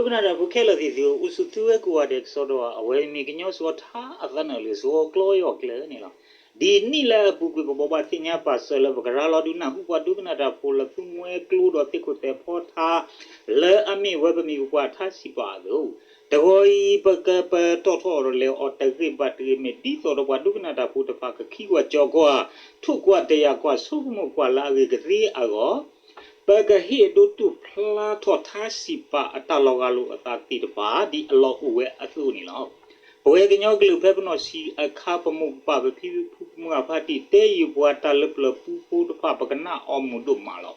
ဒိကနၣ်တၢ်ဖိခဲလၢာ်သ့ၣ်သုဧၢ, အိၣ်ဆူၣ်သုဝဲကိးဂၤဒဲးကစီဒီဧါ, အဝဲမ့ၢ်ကညီစှီၤထါအသးနၢၣ်လၢ စှီၤကျီယီၢ်ကျဲန့ၣ်လီၤ. ဒ်နံၣ်လၢအပူၤကွံာ် ပဘိးဘၣ်သ့ၣ်ညါပာ်စၢၤလၢပကရၤလီၤဒုးနၢ်ဟူပှၤဒိကနၣ်တၢ်ဖိလၢသူမှဲကျိဒီးသ့ၣ်ခိၣ်သဲးဖီထါ လၢအမ့ၢ်ဝဲပမိၢ်ပပၢ်အထါစံးပာ်အသိး, တဂီၤအံၤ ပကပတီၢ်ထီၣ်ဒီးလဲၤအီၤ တဂ့ၢ်ဘၣ်တဂ့ၢ် မ့ၢ်ဒ်သိးဒီးပှၤဒိကနၣ်တၢ်ဖိတဖၣ်ကခံကွၢ်ကၠီကွၢ် ထိၣ်ကွၢ်တယာ်ကွၢ် ဆိကမိၣ်ကွၢ်လၢအဂ့ၤကသ့အဂီၢ် ပကဟ့ၣ်အဒိတူၢ်ဖျါထီၣ်ထါစံးပာ်အတၢ်လီၤဂာ်လိာ်အသးသ့ၣ်တဖၣ် ဒ်အလီၢ်အိၣ်ဝဲအသိးန့ၣ်လီၤ. ပဝဲကညီကလုာ်ဖဲပနီၢ်ဆံးအခါ ပမိၢ်ပပၢ်ပဖံပဖုပမုၢ်အဖါတံၢ် တဲယုာ်ပှၤတၢ်လၢပျၢၤပူဖိတဖၣ် ပကနၣ်အီၤမုာ်ဒိၣ်မးလီၤ.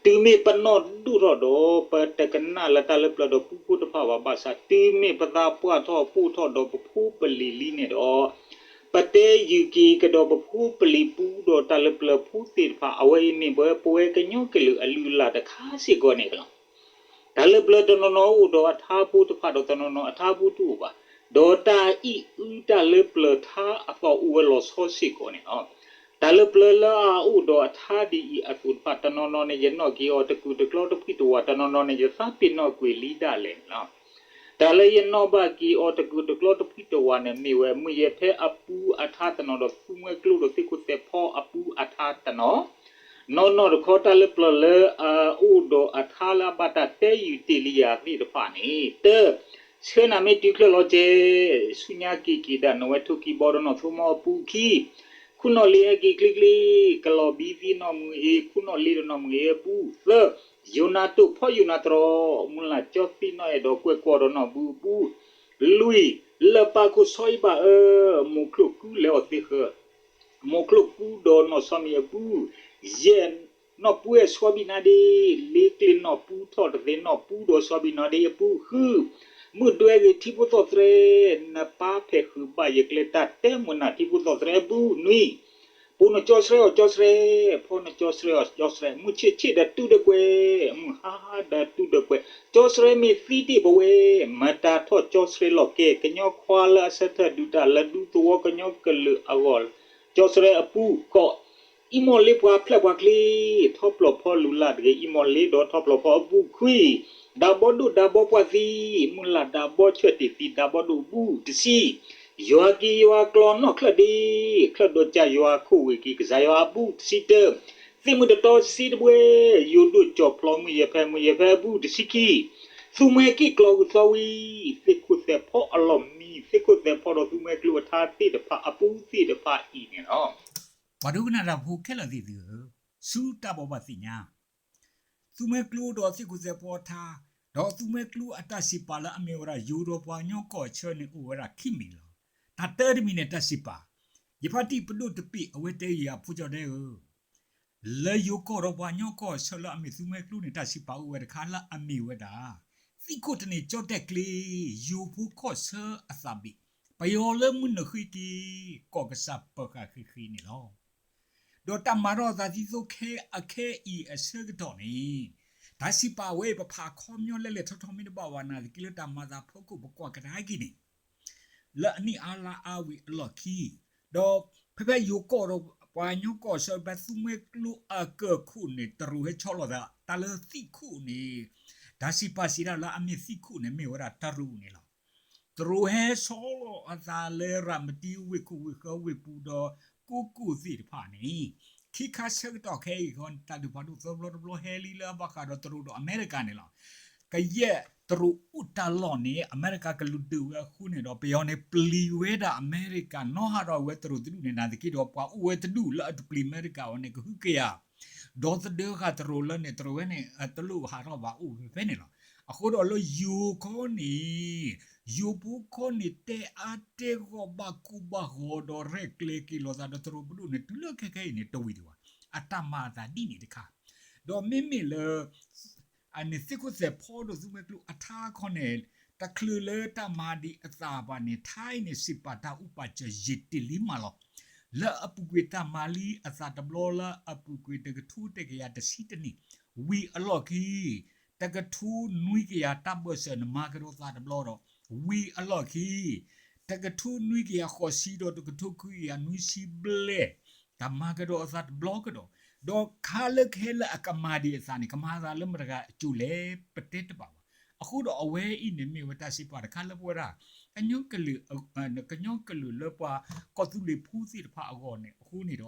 တုၤမ့ၢ်ပနီၢ်ဒိၣ်ထီၣ်ဒီး ပတကနၣ်လၢတၢ်လၢပျၢၤဒီးပူဖိတဖၣ်ဘၣ် ဘၣ်ဆၣ် တုၤမ့ၢ်ပသးပှၢ်ထီၣ်ပိာ်ထီၣ်ဒီးပဖိပလံၤလံန့ၣ်ဒီး ပတဲယုာ်က့ၤကဒီးပဖိပလံၤပူဒီးတၢ်လၢပျၢၤဖိသ့ၣ်တဖၣ် အဝဲအံၤမ့ၢ်ပဝဲပဝဲကညီကလုာ်အလုၢ်အလၢ်တခါစ့ၢ်ကီးန့ၣ်လီၤ. တၢ်လၢပျၢၤတနီၤနီၤအိၣ်ဒီးအထါဖိတဖၣ်ဒီးတနီၤနီၤအထါဖိတအိၣ်ဘၣ်, ဒီးတၢ်အံၣ်အုတၢ်လၢပျၢၤထါအသီၣ်အိၣ်ဝဲလီၤဆီစ့ၢ်ကီးန့ၣ်လီၤ. တၢ်လၢပျၢၤလၢအအိၣ်ဒီးအထါဒ်အံၤအသိးတဖၣ် တနီၤနီၤန့ၣ် ယနီၣ်က့ၤအီၤတကူာ်တကျီတဖှံတဝး, တနီၤနီၤန့ၣ် ယသးပ့ၤနီၣ်ကွံာ်လံဒၣ်လဲာ်န့ၣ်လီၤ. တၢ်လၢယနီၣ်ဘၣ်က့ၤအီၤတကူာ်တကျီတဖှံတဝးန့ၣ် မ့ၢ်ဝဲ မုၢ်ယဲၢ်ဖဲအပူအထါတနီၤဒီး သူမှဲကျိဒီးသ့ၣ်ခိၣ်သဲးဖီအပူအထါတနီၤ, နီၢ်နီၢ်တခီ တၢ်လၢပျၢၤလၢအအိၣ်ဒီးအထါလၢအဘၣ်တၢ်တဲယုာ်တ့ၢ်လံယၤသ့ၣ်တဖၣ်န့ၣ်, တၢ, ဆှၢနၤမ့ၢ်တုၤချၢလီၤကဲ, ဆူညါက့ၤက့ၤဒၣ်နဝဲထိၣ်ကံဘီဒီးနီၢ်သိမီအပူခံ, ခူၣ်နီၣ်လ့ဟဲက့ၤချ့ချ့, ကလီၤဘံသံနီၢ်မုၢ်အ့, ခူၣ်နီၣ်လ့ဒီးနီၢ်မုၢ်အ့အပူ, သၢ, ယိၤနါတိာ်ဖီယိၤနါတြီ, မုၢ်လၢ်ကၠီသံနီၣ်အဲၣ်ဒိးကွဲၢ်ကွီၢ်ဒီးနီၢ်ဘုအပူ, လွံၢ်, လၢပၢ်ခိၣ်ဆီအံၤဘၣ်အၢ, မိၢ်ချိၣ်ကူလဲၤအီၤသ့ဃၢၤ မိၢ်ချိၣ်ကူဒီးနီၢ်ဆီမံၤအပူ, ယဲၢ်, နီၢ်ပူအဲၣ်ဆီဘံၣ်နါဒ့, လ့ကျ့နီၢ်ပူထီၣ်တသ့ နီၢ်ပူဒီးဆီဘံၣ်နါဒ့အပူ, ဃု, မုၢ်ဒွဲဂ့ၤထံဖိသီၣ်သရဲ, နပၢ်ဖဲးဃုာ်ဘၣ်ယကျဲ တၢ်တဲမုာ်နၢ်ထံဖိသီၣ်သရဲအပူ, နွံ, ပိာ်နကၠီဆှဲအီၤကၠီဆှဲ, ဖီနကၠီဆှဲအီၤကၠီဆှဲ, မုၢ်ဆ့ၣ်ဆ့ၣ်ဒီးတူၢ်ဒီးကွဲး, မုၢ်ဟါဟါဒီးတူၢ်ဒီးကွဲး, ကၠီဆှဲမ့ၢ်သံတ့ၢ်ပဝဲ, မတၤထီၣ်ကၠီဆှဲလီၤကဲ, ကညီခွါလၢအဆၢထၢၣ်ဒုးတၢ်လၢဒူသဝီကညီကလုာ်အဂီၢ်, ကၠီဆှဲအပူ, ကီး အံမီၣ်လ့ပှၤဖျဲၣ်ပှၤချ့, ထီပျီၢ်ဖီလူၤလၢ်တဂ့ၤ, အံမီၣ်လ့ဒီးထီပျီၢ်ဖီအပူ, ခွံ, ဒးဘီဒိၣ်ဒးဘီပှၢ်သံ, မုၢ်လၢ်ဒးဘီဆၢၣ်တ့ၢ်သံ ဒးဘီဒိၣ်အပူ, တဆံ, ယွၤက့ၤယွၤကျီနီၢ်ချၢၣ်ဒ့, ချၢၣ်ဒီးကၢ်ယွၤခိၣ်ဝ့ၢ်က့ၤကစၢ်ယွၤအပူ, တဆံတၢ, သ့ၣ်မုၢ်တတီစ့တဘှဲ, ယိၤဒိၣ်ကၠီၣ်ဖျီမုၢ်ယဲၢ်ဖဲ မုၢ်ယဲၢ်ဖဲအပူ, တဆံခံ, သူမှဲက့ၣ်ကျီဂုၤသီဝံၤ, သ့ၣ်ခိၣ်သဲးဖီအလီၢ်မံ, သ့ၣ်ခိၣ်သဲးဖီဒီးသူမှဲကျိအထါသ့ၣ်တဖၣ်အပူသ့ၣ်တဖၣ်အံၤန့ၣ်လီၤ. ပှၤဒိကနၣ်တၢ်ဖိခဲလၢာ်သ့ၣ်သုဧၢ, ဆူတၢ်ဘိးဘၣ်သ့ၣ်ညါ သူမှဲကျိဒီးသ့ၣ်ခိၣ်သဲးဖီအထါ, ဒီးသူမှဲကျိအတၢ်စံးပာ်လၢအမ့ၢ်ဝဲဒၣ် ယိၤဒီးပှၤကညီကီၢ်ဆၢန့ၣ်အိၣ်ဝဲဒၣ်ခံမံၤလီၤ. တၢ်တၢတမံၤန့ၣ်တၢ်စံးပာ်, ယဖါတံၢ်ပဒိၣ်တပ့ၢ်အဝဲတဲယၤ ဖိကၠီၣ်ဒဲဧၢ, လၢယိၤကီၢ်ဒီးပှၤကညီကီၢ်ဆၢလၢအမ့ၢ်သူမှဲကျိန့ၣ် တၢ်စံးပာ်အိၣ်ဝဲတခါလၢအမ့ၢ်ဝဲဒၣ် သံၣ်ခိၣ်တန့ၢ်ကၠီၣ်တဲၣ်ကျ့, ယိၤဖိခီၣ်ဆၢအသးဘ့ၣ်, ပယီၤလၢမုၢ်နုာ်ဃ့က့ၤ ကီၢ်ကစၢ်ပၢၤဃာ်ဃ့ဃ့န့ၣ်လီၤ. ဒီးတၢ်မၤထီၣ်အသးဒ်သိးခဲအံၤအဆၢကတီၢ်န့ၣ်, တၢ်စံးပာ်ဝဲအံၤ ပဖးခီပညီလဲလဲၣ်ထီထီၣ်မ့ၢ်တဘၣ်ဘၣ် နာ်သက့လၢတၢ်မၤသးဖီခိၣ် ပကွၢ်ကဒါက့ၤန့ၣ် လၢအနံၣ်အါလါအါဝံၤအလီၢ်ခံ, ဒီးဖဲဖဲယိၤကီၢ်ဒီးပှၤကညီကီၢ်ဆၢ ဖဲသူမှဲကျိအကၢၢ်ခိၣ်န့ၣ် တရူးဟဲဆီလီၤသး တၢ်လၢသံၣ်ခိၣ်န့ၣ်, တၢ်စံးပာ်စံးဒၣ်လၢအမ့ၢ်သံၣ်ခိၣ်န့ၣ် မ့ၢ်ဝဲဒၣ်တရူးန့ၣ်လီၤ. တရူးဟဲဆီလီၤအသးလၢရၤမတံဝ့ၢ်ခိၣ်ဝ့ၢ်ဃၢဝ့ၢ်ပူၤဒီး ကိၣ်ကိၣ်သ့ၣ်တဖၣ်န့ၣ်, ခံခါဆၢကတီၢ်ခဲအံၤဃီန့ၣ် တၢ်ဒုးဖးဒိၣ်သၢဘျီတဘျီဟဲလံလၢအဘၣ်ဃးဒီးတရူးဒီးအမဲရကၤန့ၣ်လီၤ. ကယဲၢ်တရူးအိၣ်တၢ်လီၢ်န့ၣ် အမဲရကၤကလူးဒုးဝဲအဃိန့ၣ်ဒီး ပယီၤန့ၣ်ပျံၤဝဲဒၣ်အမဲရကၤ နီၢ်ဟးထီၣ်ဝဲတရူးတဒူၣ်န့ၣ် နာ်သက့ဒီး ပှၤအိၣ်ဝဲတဒူၣ်လၢအတပျံၤအမဲရကၤအီၤန့ၣ် ကဟုကယာ် ဒီသဒၢဃာ်တရူးလၢန့ၣ် တရူးဝဲန့ၣ် တလိၣ်ဟးထီၣ်ဘၣ်အိၣ်ဖဲဖဲန့ၣ်လီၤ. အဃိဒီးလၢယိၤခီန့ၣ်, ယိၤဖိခီန့ၣ် တဲအါတဲဂီၢ်ဘၣ်ကိၢ်ဘၣ်ဂီၤဒီးရဲၣ်ကျဲၤက့ၤလိာ်သးဒီးတရူးပဒိၣ်န့ၣ် တုၤလၢခဲခဲအံၤန့ၣ် တဝံၤဒံးဘၣ်. အတၢ်မၤအသးဒ်န့ၣ်တခါ, ဒီးမ့မ့ၢ်လၢ အန့ၣ်သ့ၣ်ခိၣ်သဲးဖီဒီးသူမှဲကျိအထါခီန့ၣ်, တချုးလၢတၢ်မၤဒံးအသးဘၣ်န့ၣ် ထါအံၤန့ၣ် စံးပာ်တၢ်အိၣ်ပာ်စၢၤယံာ်တ့ၢ်လံမးလီၤ. လၢအပူၤကွံာ်တၢ်မၤလံအသးတဘျီ လၢအပူၤကွံာ်တကထိတကယၤတဆံတနံၣ်, ဝံၤအလီၢ်ခံ, တကထိနွံကယၤတၢ်ဘၢၣ်စၢၤန့ၣ် မၤကဒီးသးတဘျီဒီး, ဝံၤအလီၢ်ခံ တကထိနွံကယၤဃိးဆံဒီးတကထိခွံကယၤနွံဆံဘျဲၣ်, တၢ်မၤကဒီးအသးတဘျီကဒီး, ဒီးခါလၢကဟဲလၢအကမၤဒံးအသးန့ၣ် ကမၤသးလၢမတၤဂၤအစိၤလဲၣ် ပတဲတဘၣ်ဘၣ်. အဃိဒီးအဝဲအံၤန့ၣ်မ့ၢ်ဝဲတၢ်စံးပာ်တခါလၢပဝဲဒၣ် ကညီကလုာ်လၢပှၤကီၢ်သူလ့ၤဖိသ့ၣ်တဖၣ်အဂီၢ်န့ၣ် အဃိန့ၣ်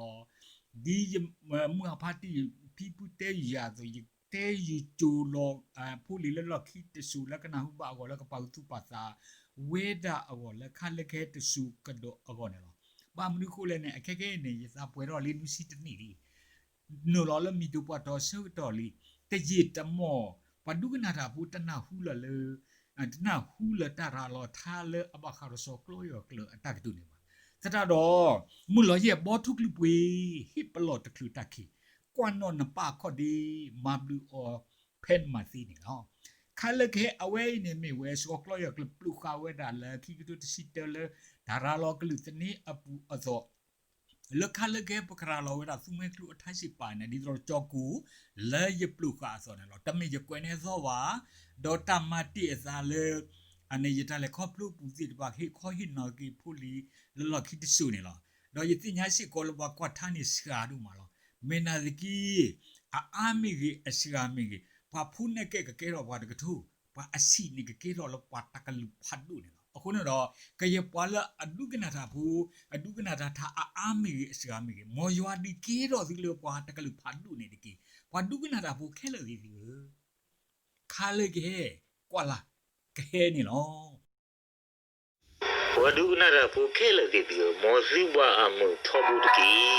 ဒီး ဒ်ယမုၢ်ဟါဖးတံၢ်ဖံဖုတဲယၤအသိး ယတဲယကၠိၤလီၤ ဖိလံၤလၢလီၢ်ခံတစိၤလၢကနၢ်ဟူဘၣ်အဂီၢ်လၢကပာ်ဂၢၢ်သူၣ်ပာ်သး ဝဲဒၣ်အဂီၢ်လၢခါလၢကဟဲတစိၤကဒီးအဂီၢ်န့ၣ်လီၤ. ဘၣ်မနုၤအဃိလဲၣ်န့ၣ် အခဲကနံၣ်အံၤန့ၣ် ယသးပှဲၤထီၣ်လံနွံဆံတနံၣ်လံ နုာ်လီၤလၢမံၤဒိၣ်ပှၢ်တီၤဆၢကတီၢ်လံ, တယံာ်တမီၢ် ပှၤဒိကနၣ်တၢ်ဖိတနၢ်ဟူလၢၤလၢ တနၢ်ဟူလၢၤတၢ်ရၤလီၤထါလၢအဘၣ်ဃးဒီးစီၤကျီယီၢ်ကျၢၤအတၢ်ကတိၤန့ၣ်ဘၣ်. သတးဒီး မုၢ်လီၤယဲၢ်ဘီထူကလုၢ်ပှ့ၤ ဟ့ၣ်ပလီၢ်တချုးတၢ်ခံး, ကွၢ်နီၣ်နပၢ်အခီၣ်ဒ့ မၤဘျုးအီၤဖဲနမၤသ့န့ၣ်လီၤ. ခါလၢကဟဲအဝဲအံၤန့ၣ်မ့ၢ်ဝဲ စီၤကျီယီၢ်ကျၢၤပျိာ်ဃာ်ဝဲဒၣ်လၢခံကထိတဆံတၢလၢ တၢ်ရၤလီၤကလုၢ်သန့အပူၤအသိး လၢခါလၢကဟဲပကရၤလီၤဝဲဒၣ်သူမှဲကျိအထါစံးပာ်န့ၣ် ဒ်သိးကၠီကိၢ် လၢယပျိာ်ဃာ်အသိးန့ၣ်လီၤ. တမ့ၢ်ယကွဲးန့ၢ်အသီဘၣ်, ဒီးတၢ်မၤတ့ၢ်အသးလၢ အန့ၣ်ယတၢ်လဲၤခီဖျိပူၤသ့ၣ်တဖၣ် ဟ့ၣ်ခီဟ့ၣ်နီၤက့ၤဖိလံၤလၢလီၢ်ခံတစိၤန့ၣ်လီၤ. ဒီးယသ့ၣ်ညါစ့ၢ်ကီးလၢပှၤကွၢ်ထါန့ၣ်စှၤဒိၣ်မးလီၤ. မ့ၢ်နာ်သက့ အအါမ့ၢ်ဂ့ၤ အစှၤမ့ၢ်ဂ့ၤ ပှၤဖိနဲၣ်ကဲကကဲထီၣ်ပှၤတကထိ, ပှၤအဆံးန့ၣ်ကကဲထီၣ်လၢပှၤတကလုာ်ဖးဒိၣ်န့ၣ်လီၤ. အဃိန့ၣ်ဒီး ကယဲၢ်ပှၤလၢအဒိကနၣ်တၢ်ဖိ, အဒိကနၣ်တၢ်ထါအအါမ့ၢ်ဂ့ၤ အစှၤမ့ၢ်ဂ့ၤ, မ်ယွၤဒုးကဲထီၣ်သုလၢပှၤတကလုာ်ဖးဒိၣ်န့ၣ်တက့ၢ်. ပှၤဒိကနၣ်တၢ်ဖိခဲလၢာ်သ့ၣ်သုဧၢ, ခါလၢကဟဲ ကွၢ်လၢ် ကဟဲန့ၣ်လီၤ. ပှၤဒိကနၣ်တၢ်ဖိခဲလၢာ်သ့ၣ်သုဧၢ, မ်သုဘၣ်အမုာ်ထီဘိတက့ၢ်.